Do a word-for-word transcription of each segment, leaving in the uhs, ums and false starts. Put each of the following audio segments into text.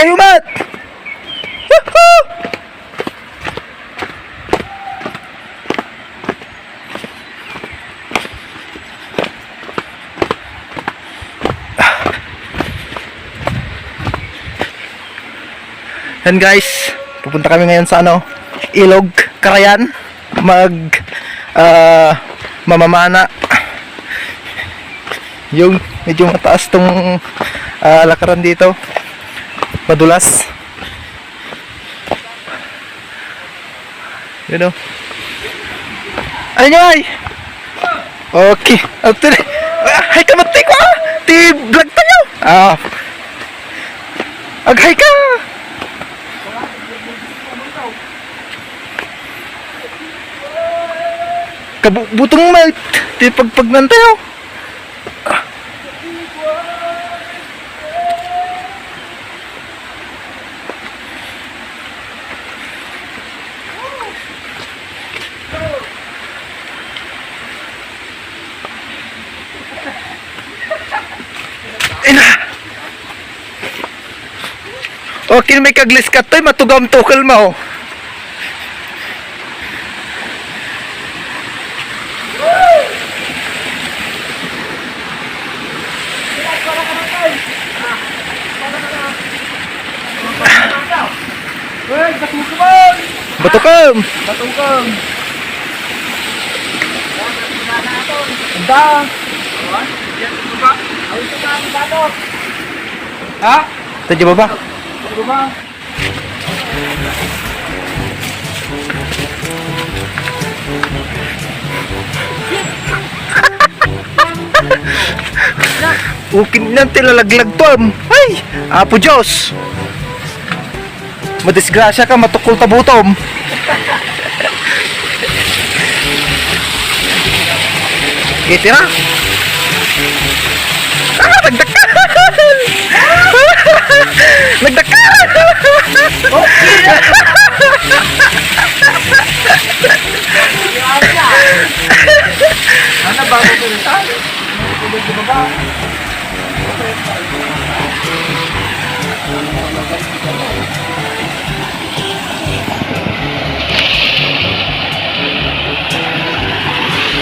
Yumat! Woohoo! Yan guys, pupunta kami ngayon sa ano, Ilog, Carayan. Mag, ah, mamamana. Yung medyo mataas tong, ah, lakaran dito. Madulas. Yun o. Ay, nyo, ay! Okay. Actually, ah, hay ka, matay ko, ah! Ti vlog tayo! Ah. Aghay ka! Kabutong melt. Ti pagpagnan tayo. Ina! Okay, may kaglis ka to'y matugam tukol mo. Uy, batukom! Batukom! Batukom! Anda! Ha? Ito di baba. Di baba. Ukin nan ti lalaglag to, am. Ay! Apo Diyos! Madisgrasya ka, matukol ta butom. Sige, tira. Ah, nagdakkel! Nagdakkel! Ano ba? Tulog di baba.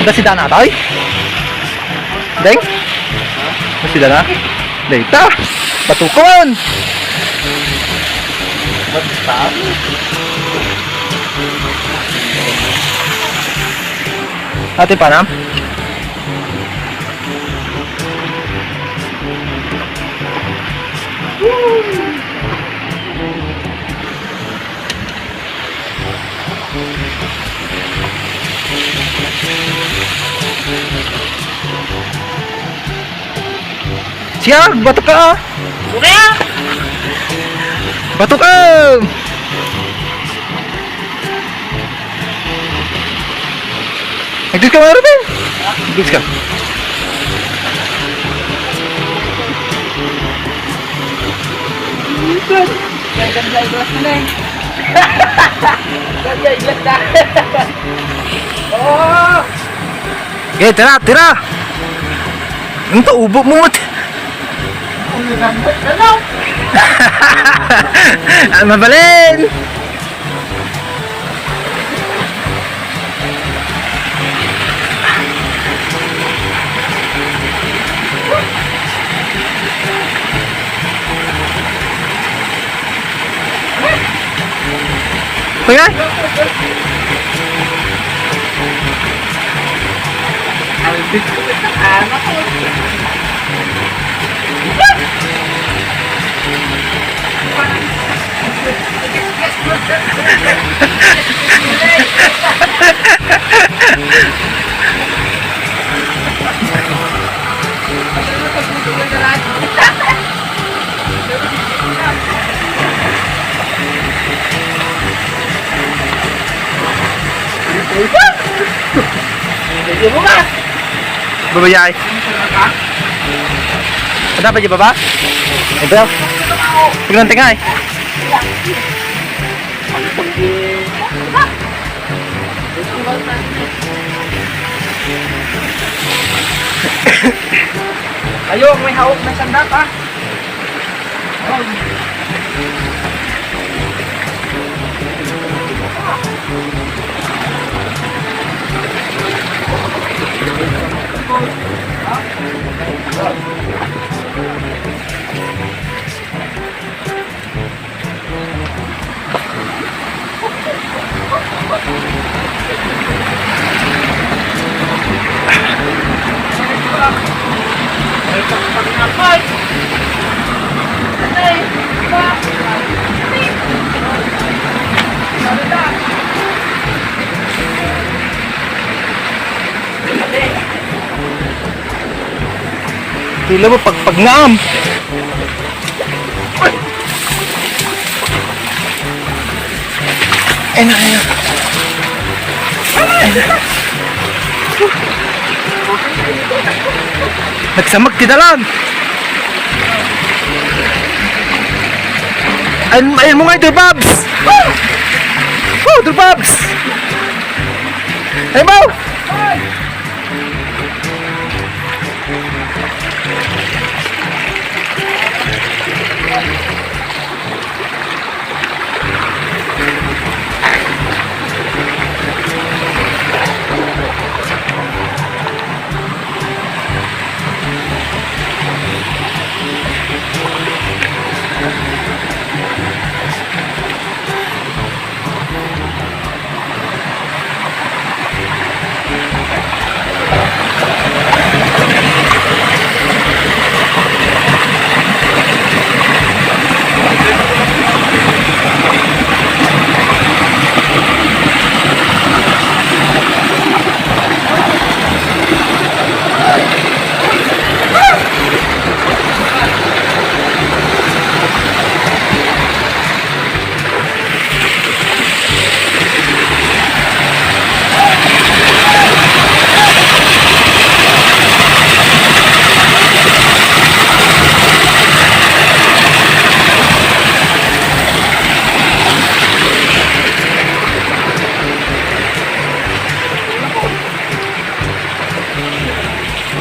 Ita si Dana, toy? Deng? Ita si Dana? Deng, ta! Batukon! Ate, panam? Siya, bato ka, ah. Bato ka! Nag-date ka, Marvin? Nag-date ka? Ganda glass na eh. Ganda glass na. Oh! Okay, tira, tira! Ang taubo mo, mat-, ano? Ah, mabalin! Kuya? Medyo bukas. Babayay. Ada pa di baba? Ito. Paglanting ay. Ayo, may hawak na sandat, ha? Oh. Tila mo pagpagnaam. Ay na, ay na. Ay na. Nagsamag ti dalan. Ay, ay mo nga, Idol Babs. Woo! Idol Babs. Ay, Babs.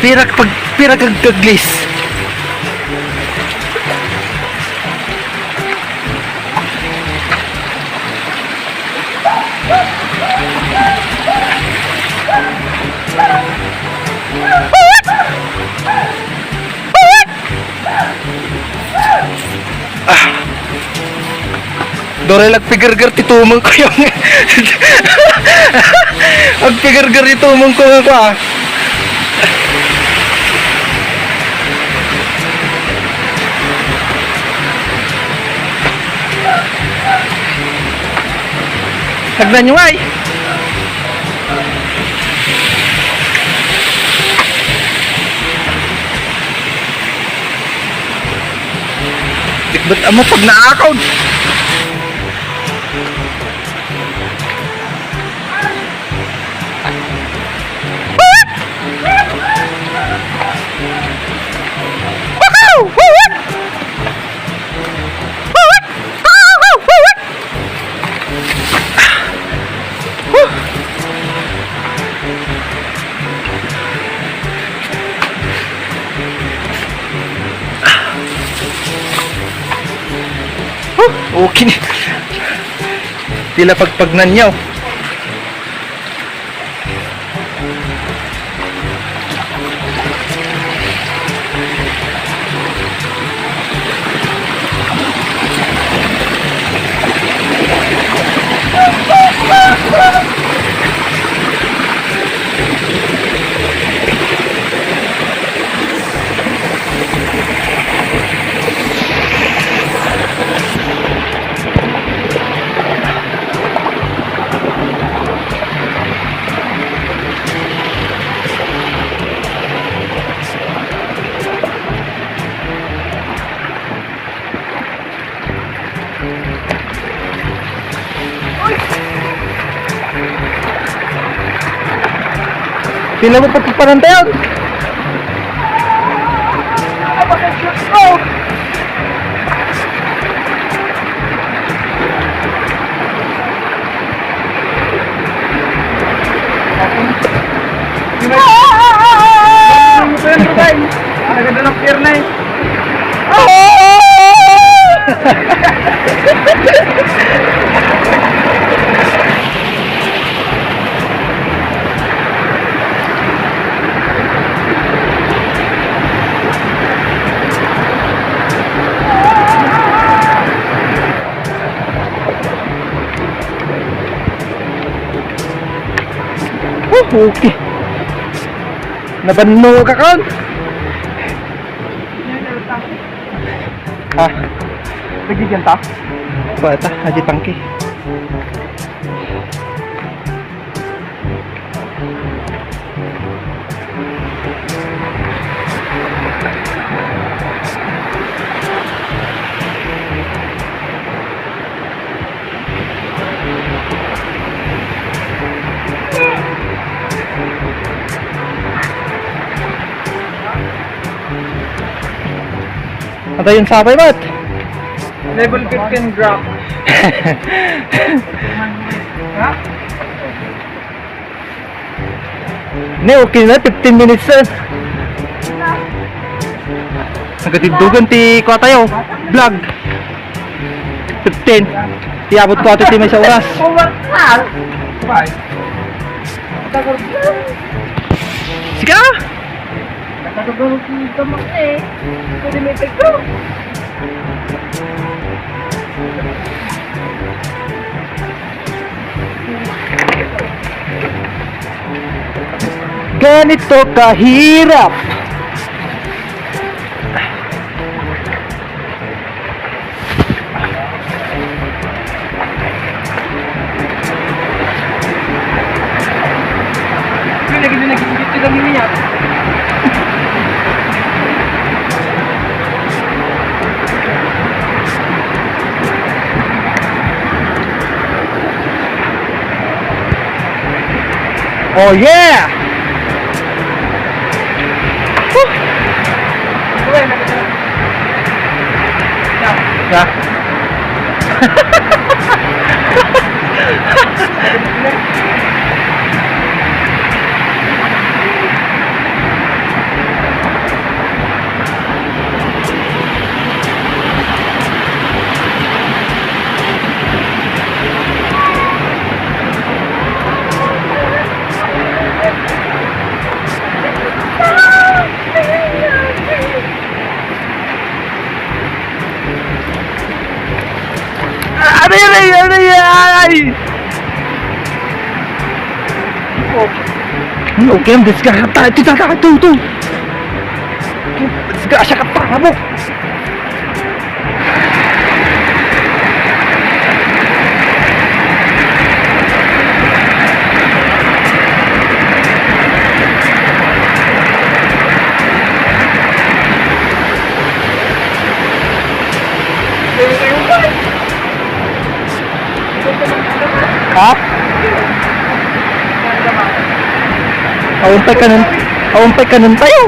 Pirak pag, pirak ag-, aglis. Ah. Dora, nagpigerger ti tumengko yung. Nagpigerger ti tumengko nga kwa. Tagnan nyo nga eh. Ba't amo pag naakaw? Huh, okay ni. Tila pagpagnanyaw. Pila mo pagpapanantayon? Nagada ng pier na eh. Okay. Nabanno ka kan? Ha? Nagigiyan ta? Bata, adi tangke. Adayon sapay, bat? Level fifteen drop. Ha? Ne, okay na, fifteen minutes na. Nagatiddugan ti kuwatayo. Vlog. Fifteen. Iabot ko ato ti maysa oras. Overtime. Bye. Sige na. Nakatagulog ti gamak eh. Pwede may pagkaw. Ganito kahirap. Oh yeah! Woo! Yeah. Aray, aray, aray, aray! Oh. Ano, okay lang, disgrasya ka. Ito, ito, ito, ito. Disgrasya ka, tabok. Ha? Aumpay kanan, aumpay kanan tayo.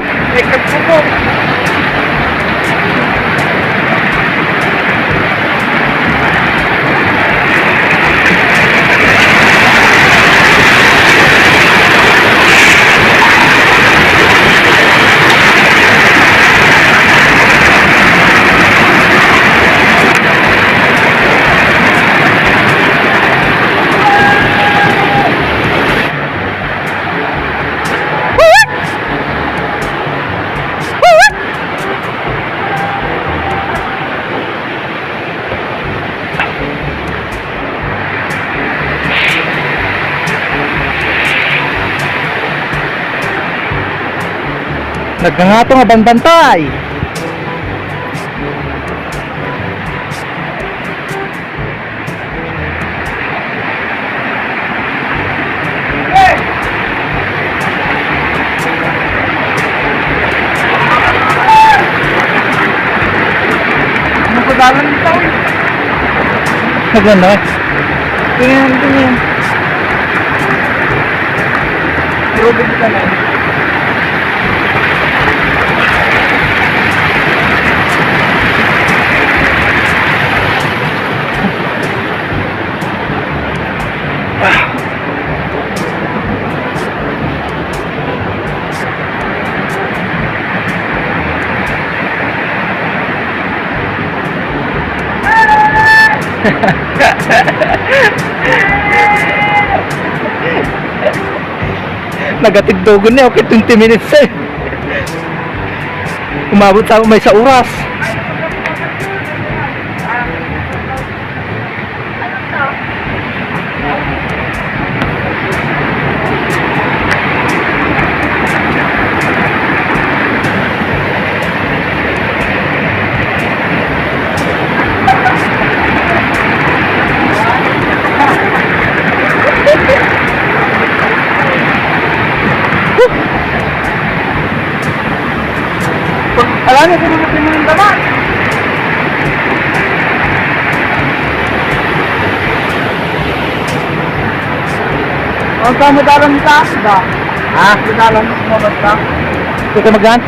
Nagngangato nga banbantay. Ano ko dalan dito? Naganda ka? Tingnan, tingnan. Robot ka na. Nagatiddogon niya, okay, twenty minutes eh. Umabot sa maysa oras. Ang tama dalan ni taas ba? Ha? Ang dalan mo ba? Ito magdan?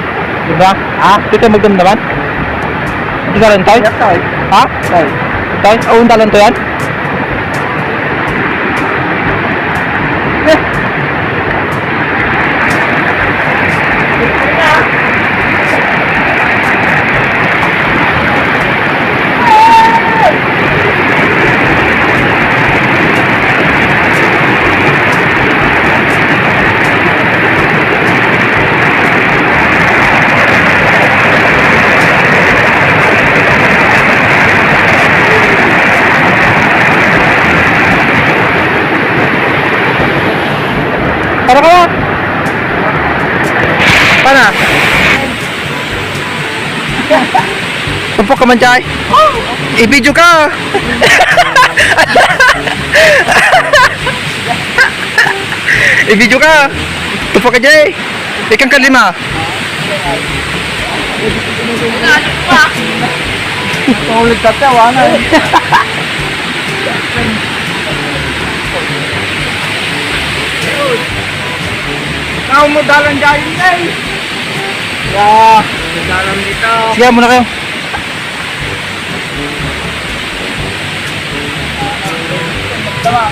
Diba? Ha? Ito magdan naman? Ito dalan tayo? Ito, eh. Ha? Tayo. Tayo? Oh, ang dalan to yan? Tara ka na! Pana? Tumpok ka man, Jay. I-video ka. I-video ka. Tumpok ka, Jay. Ikang kalima. Paulit ka, tawa na. Tao mo dalan dyan, eh. Ya, dalan dito. Sige, muna kayo. Tama.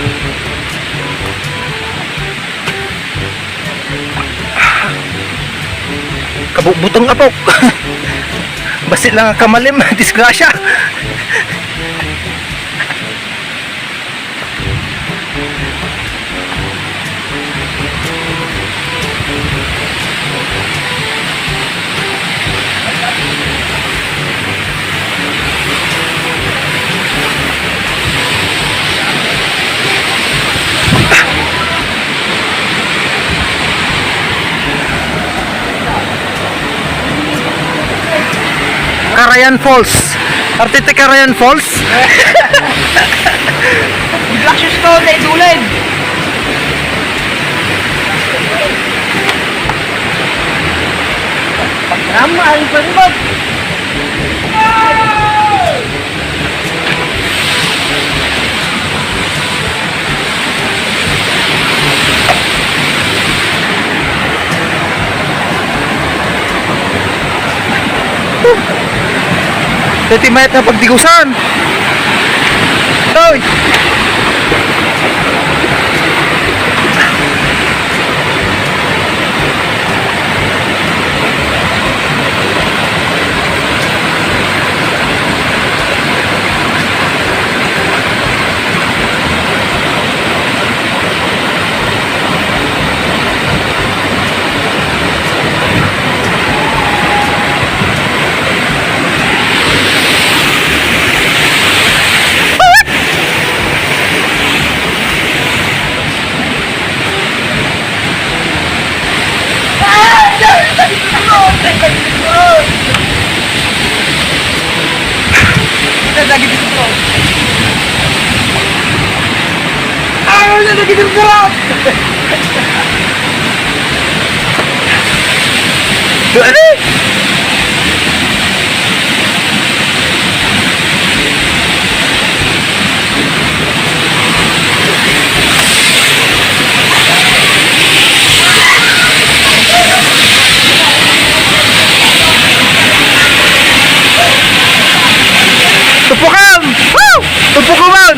Kabubutang apok. Basi lang ang kamalim, disgrasya. Carayan Falls. Artete Carayan Falls. Black shoes ko, dahil tulad. Pagkama, ang pagkabag. Dati mayat nga pagdigusan. Toy! Lagi dito, bro. Ano na lagi dito, bro? Ano? Tupukan! Woo! Tupukan!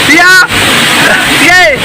Siya! Sige!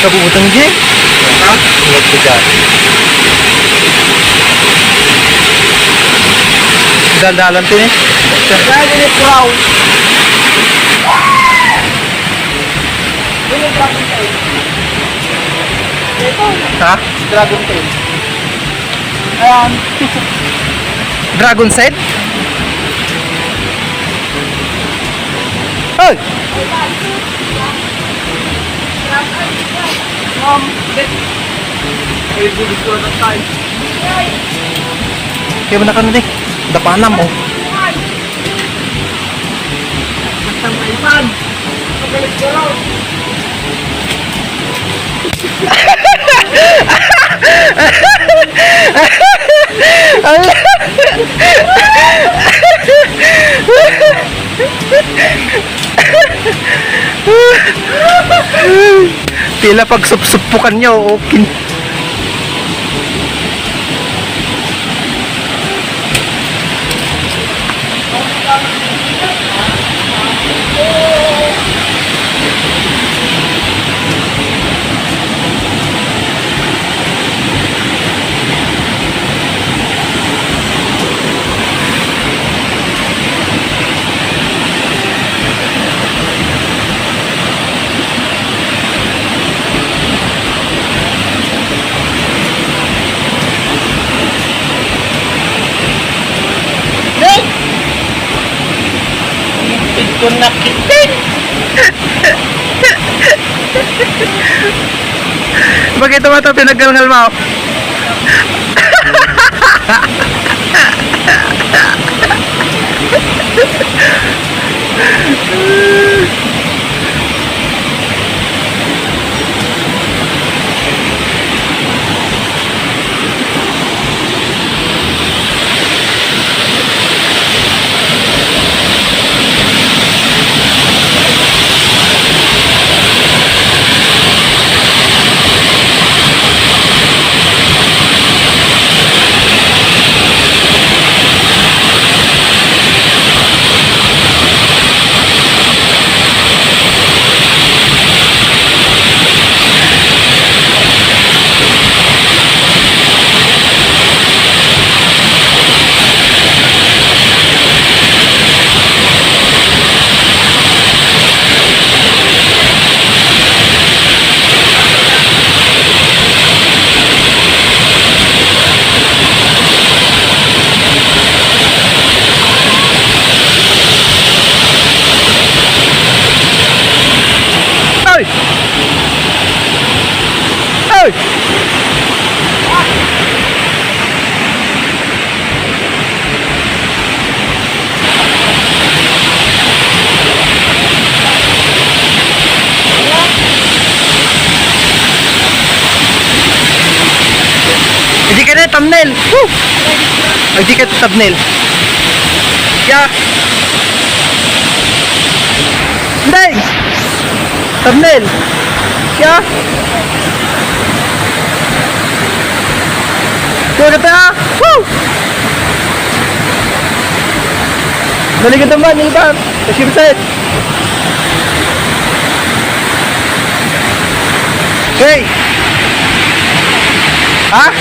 Utang, Jay. Ha? Ingat ko dyan. Dalan-dalan to, eh. Dahil ini, proud. Yun yung Dragon Tail. Ito. Ha? Dragon Tail. Ayan. Dragon Tail? Hoy! Ma'am, hindi. Ay, gusto ko na tayo. Kaya mo na ka na, eh. Dapanam, oh. Basta may iPad. Mabilis ka raw. Tila pagsupsupukan niyo, okay. Hey! Ipid ko na kitin! Bakit ito ba ito pinaggalngal mo? Ay! Ay! Hindi ka na thumbnail. Woo! Ay, di ka thumbnail. Yeah. Hindi! Thumbnail! Yeah! Tuwa ka ta! Woo! Naligot naman, iba! Kasimset! Hey! Ha?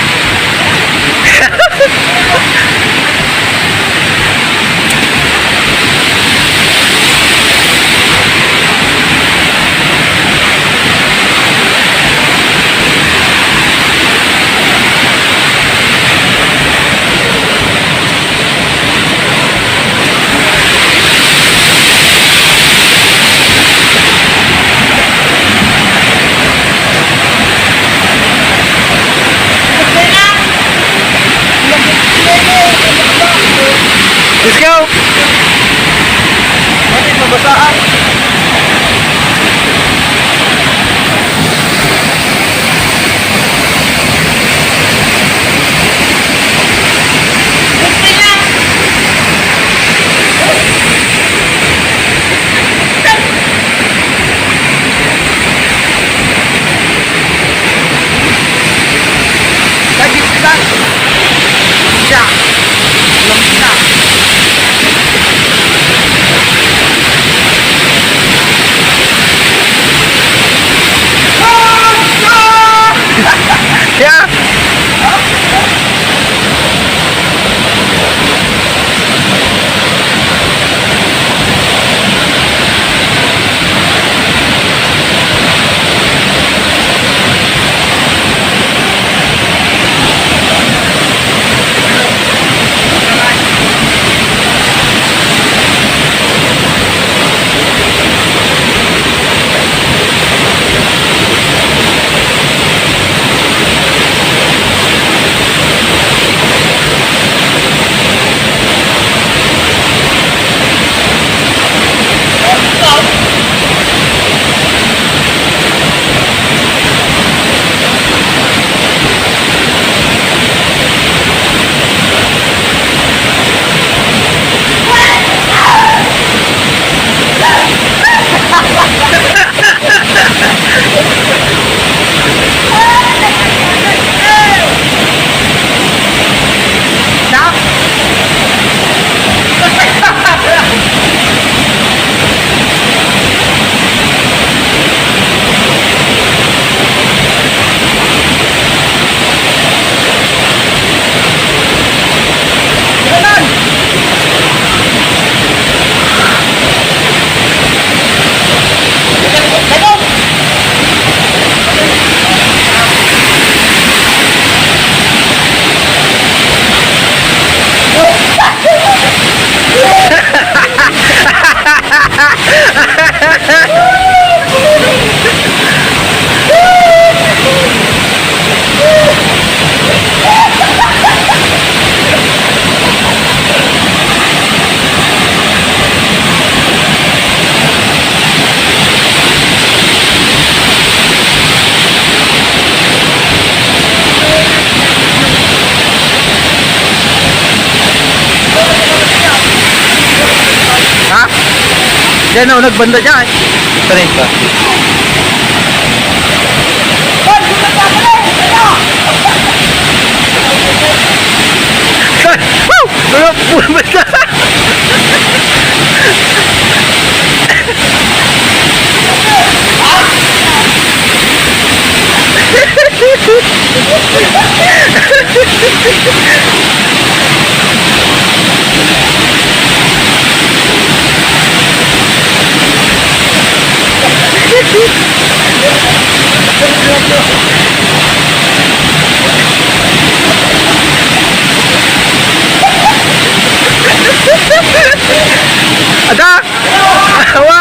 Let's go! Bakit mabasaan? Sa gitna. Siya. Alam na. Yan na, nagbanda dyan. Tanim ka. Woo! Wala po naman na. Ada! Awa!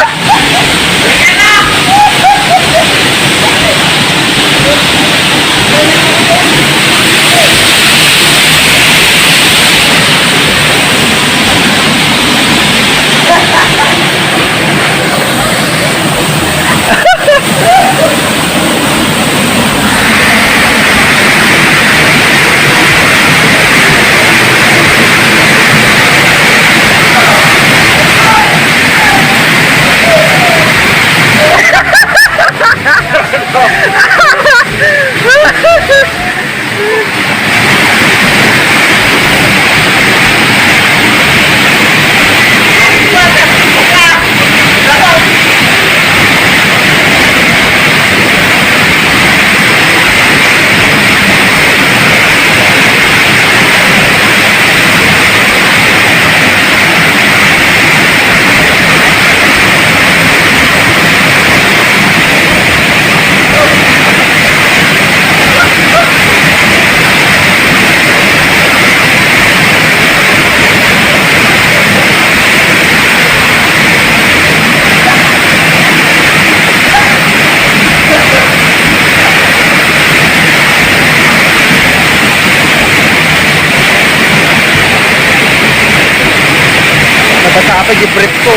Nabasa pa yung brief ko.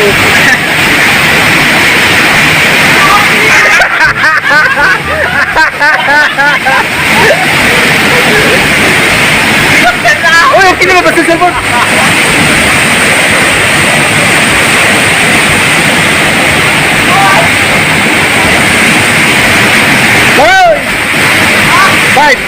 Uy, okay na ba sa cellphone? Hoy! Five!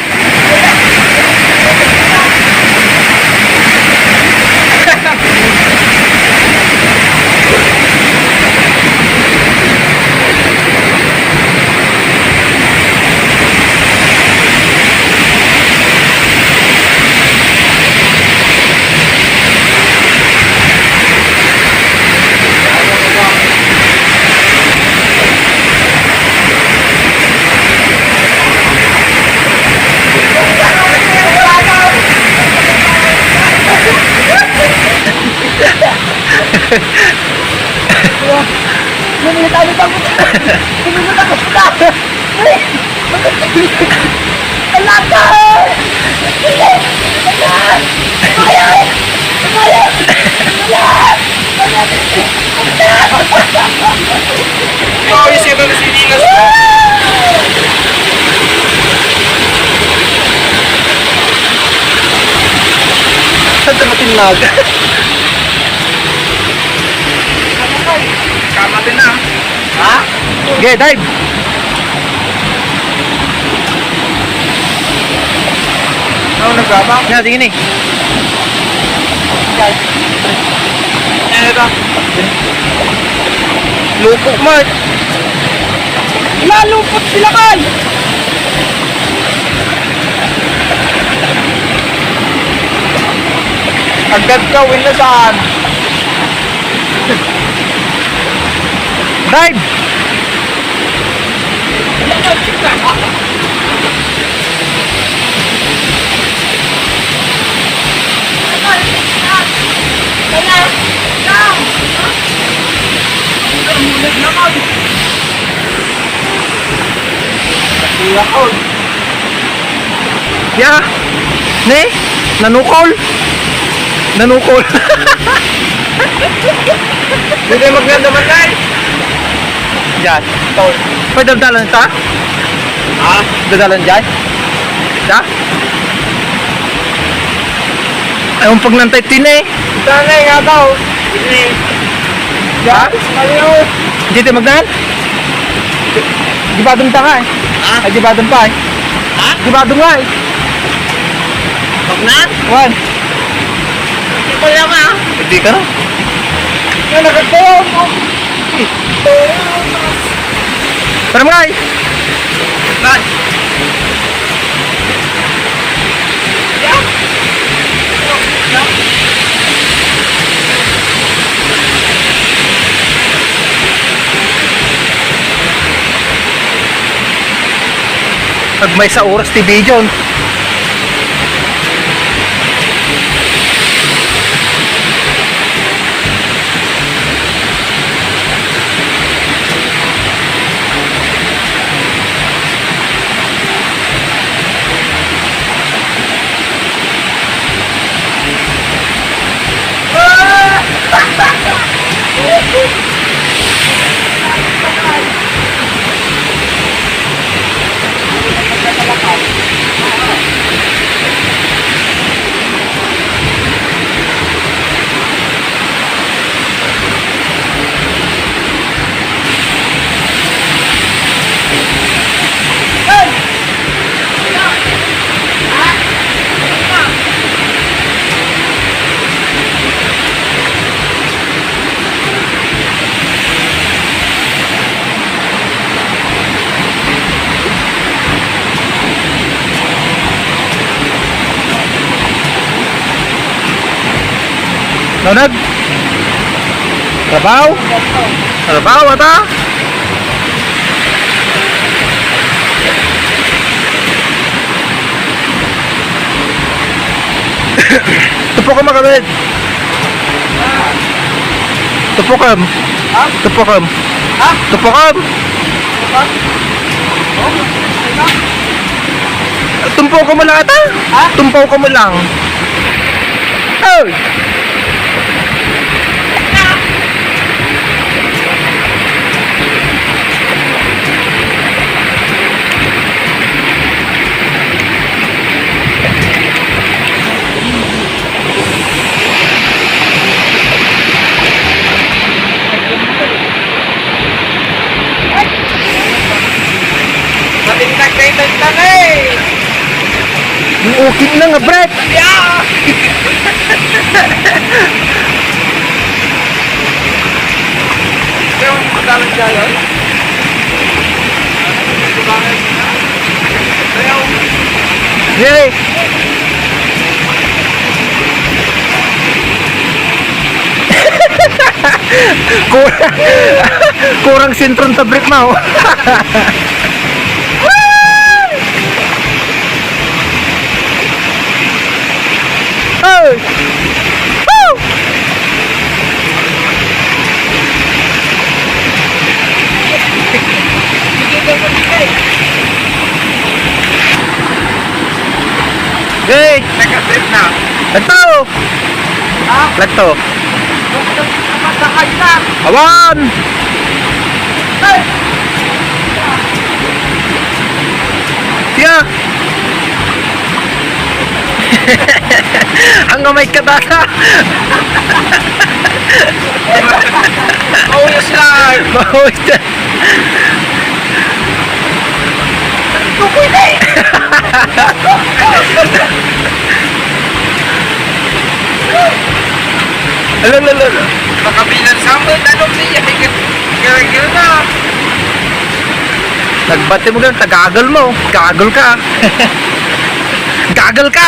Ngunit ano bang Pinunod ako sa tao. Ang lata! Ayaw! Ayaw! Ayaw! Pawis ka na si Dinas. Saan ka matinag? Kamatin na. Ha? Sige, dive. Ano, nagsama? Yan, sige ni. Yan, ito. Lupok, Mark. Nalupot sila, Mark. Agad ka, win na saan? Dive! Kuya ko. Ya. Ne? Nanukol. Nanukol. Pwede maganda man, Nay. Diyan. Tol. Pwede dalan ta? Ha? Dadalan diyan? Da? Ay, ang pagnantay tin eh. Ito na nga tao. Ini. Ha? Hindi tayo magdaan? Di ba doon ta nga eh? Ha? Ay, di ba doon pa eh? Ha? Di ba doon nga eh? Magnan? Wan. Hindi ko alam, ah. Hindi ka na. Yan, nagagdawa mo. Tara, mga eh. Magnan. Agmaysa oras ti video. Nonag? Trabaho? Trabaho ata? Tupo ka, makabit. Tupokam. Ha? Tupokam. Ha? Tupokam. Tupokam? Tumpok ka mo lang ata? Ha? Tumpok ka mo lang. Oy! Matintag na itag na eh! Yung ukin na nga, Brad! Yeah! Yung pagkakas ka yun? Yay! Kurang, kurang sentron ta brake mo. Hey! Woo! Hey! Nag-trip na. Ito! Ha? Lagto. Nagpatay na. Awan! Hey! Siya! Ang kamay ka, tata! Mauyos lang! Mauyos lang! Tukoy na eh! Ala, ala, ala, ala. Makabilang sample, tanong niya. Kira-kira na. Nagbati mo gan, tagagal mo. Gagol ka. Gagol ka.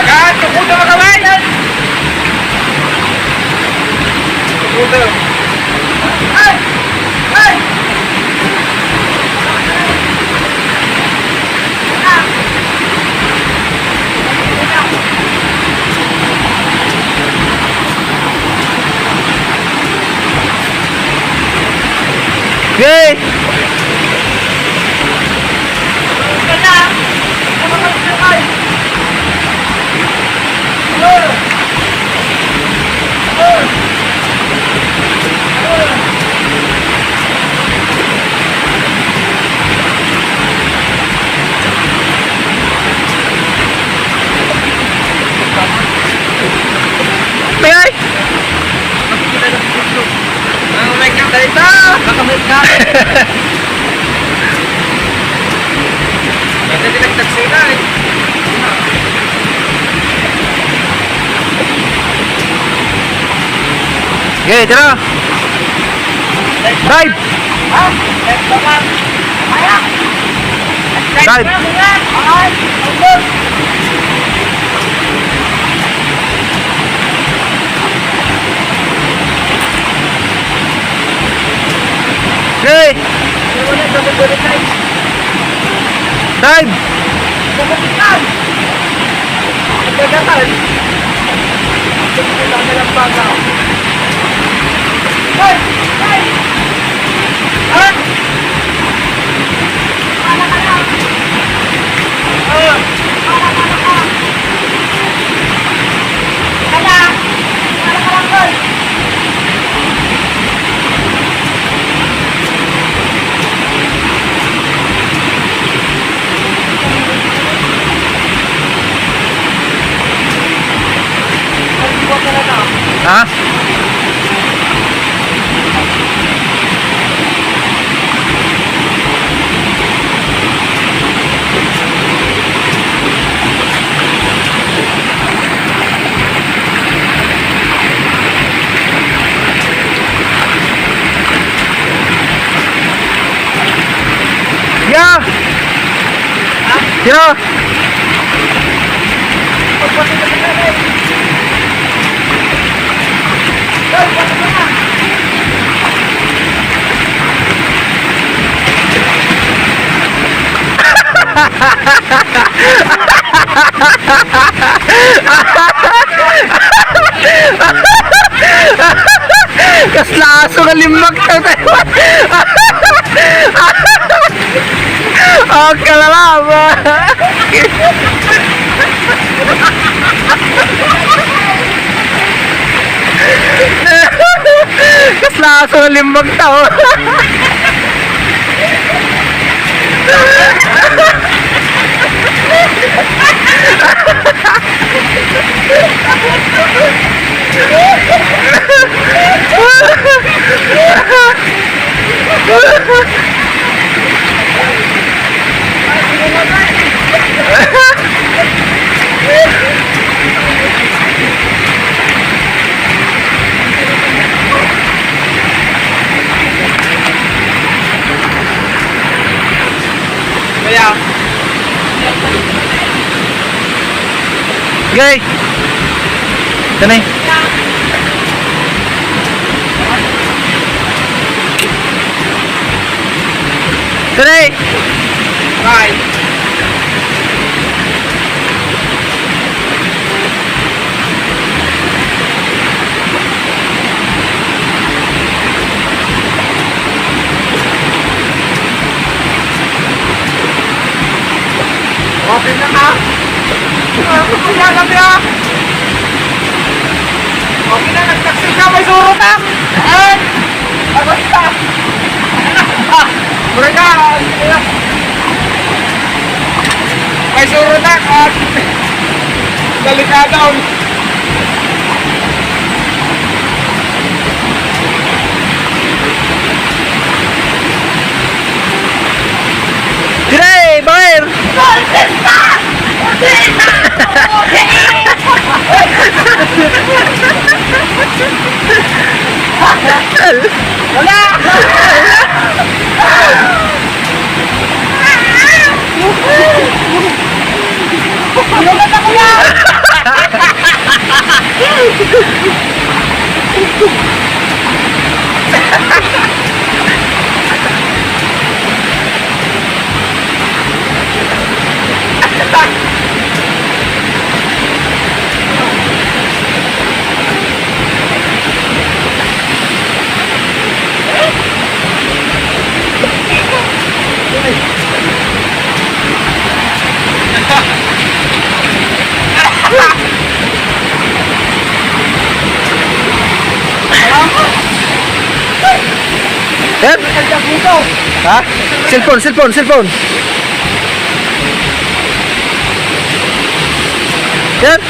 Yan, tukuda mo kamay! Tukuda. Ay! Ay! Yay! Ay, ay! Ang may kakalita! Baka may ka! Ito din nagtaksi na eh. Okay, tara! Dive! Ha? Dive ka ba? Kaya? Dive! Dive! Ay, ang good! Okay! Dive! Ha? Ya! Tira! Kasla aso nga limbag tayo. Oh, kalala ba? Kasla aso nga limbag tao. Kaya. Okay. Ito na eh. Ito na eh. Bye. Okay na ka? Ah, okay na lang, ya. Okay na, nagtaksi ka, may surot, ah. Ay! Ah, basta. Mura ka, ah, may surot, ah. Delikado. Dire, banger! Wala! Yan? Ha? Cellphone, cellphone, cellphone. Yan?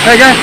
Ay, yan.